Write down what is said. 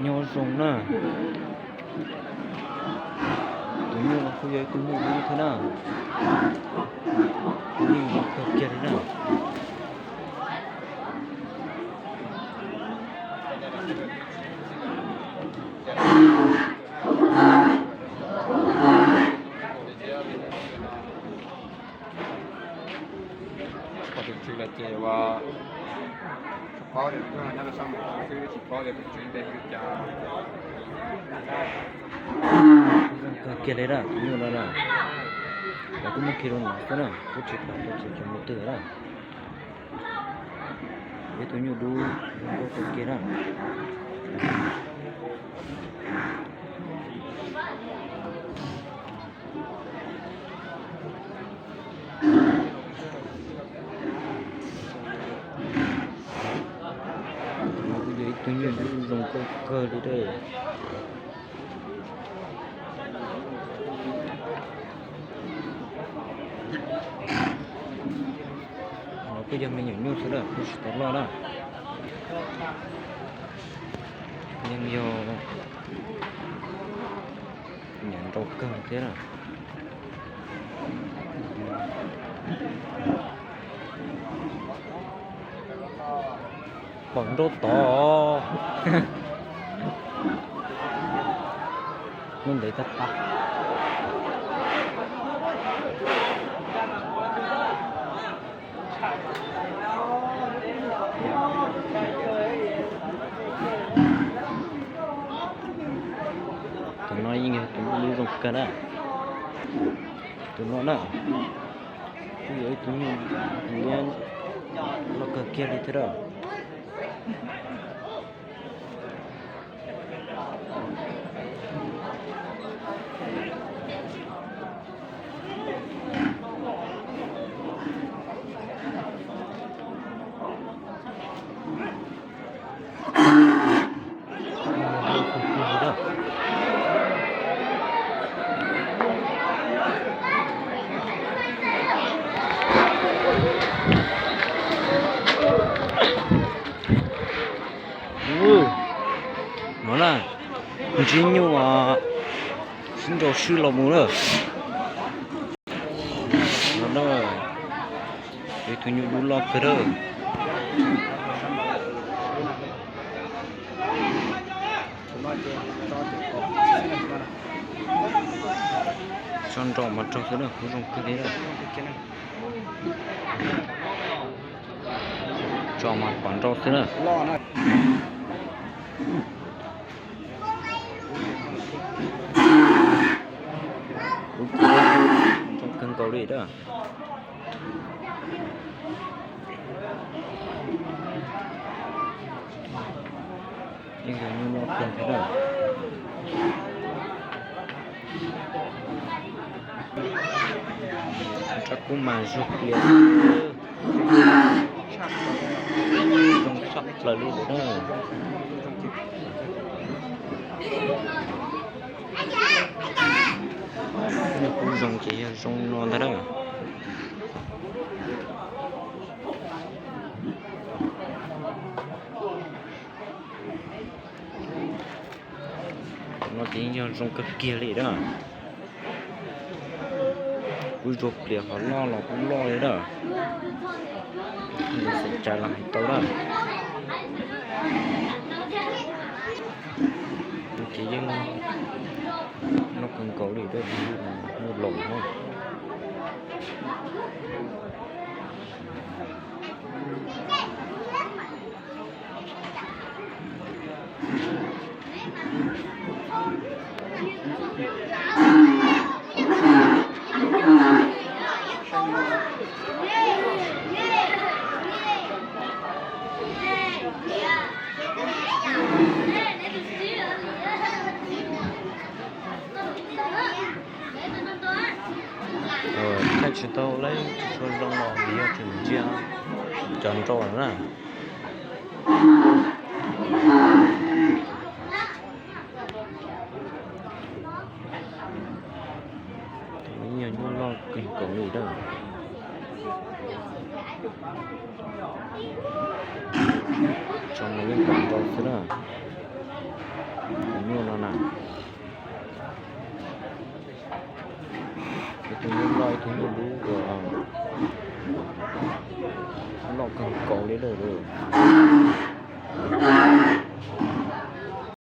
Nyob zoo na. Tus nyuj no kuj yog ib tug nyuj dub thiab na. Tus nyuj no kawg kiag li na. Qhov tus tswv lawm ces ua paub tias nyob rau sab mus xwb tsis paub tias tus tswv npe hu cas. Zoo kawg kiag li na tus nyuj no na. Lawv kuj muab khi rau no xwb na, kuj tsis pom tias cov mus twg na. Ib tug nyuj dub zoo nkauj kawg kiag na. Kuj yog ib tug nyuj dub zoo nkauj kawg li na. No kuj yog me nyuam nyuj xwb na, kuj tsis tau loj na. Yeej yog nyuam nraug kawg thiab na. Pom nrau tod. Lub ntev tab tab. Tus no yeej yog tus dub zoo kawg na. Tus no na, kuj yog ib tug nyuj liab loj kawg kiag li thiab na. No na, ntsib nyuj sib nrau swb los mus na. No na, ib tug nyuj dub loj kawg na. Tso nrau mas raug xwb na, kuj zoo kawg li na. Tso mas pom nrau xwb na. Kuj zoo kawg nkaus li na. Yeej yog nyuj loj kawg thiab na. Rab kub mas zuag plias, zoo tshaj plaws li lawm na. Nyuj kub zoo ces yog zoo no ntag na. No ces yog zoo kawg kiag li na. Kub zuag plias, ho loj los kuj loj li na. Xav tsa los hais tau na. Ces yeej loj kawg nkaus li, nyuj laus na. Thaij tsis tau lawm, tsis tshua zoo los vim yog tseem ntsia cov nrau na. Yog nyuj loj kawg nkaus li na. Tso mas yeej pom nrau xwb na. Ib tug nyuj loj ib tug nyuj dub, loj kawg nkaus li lawm.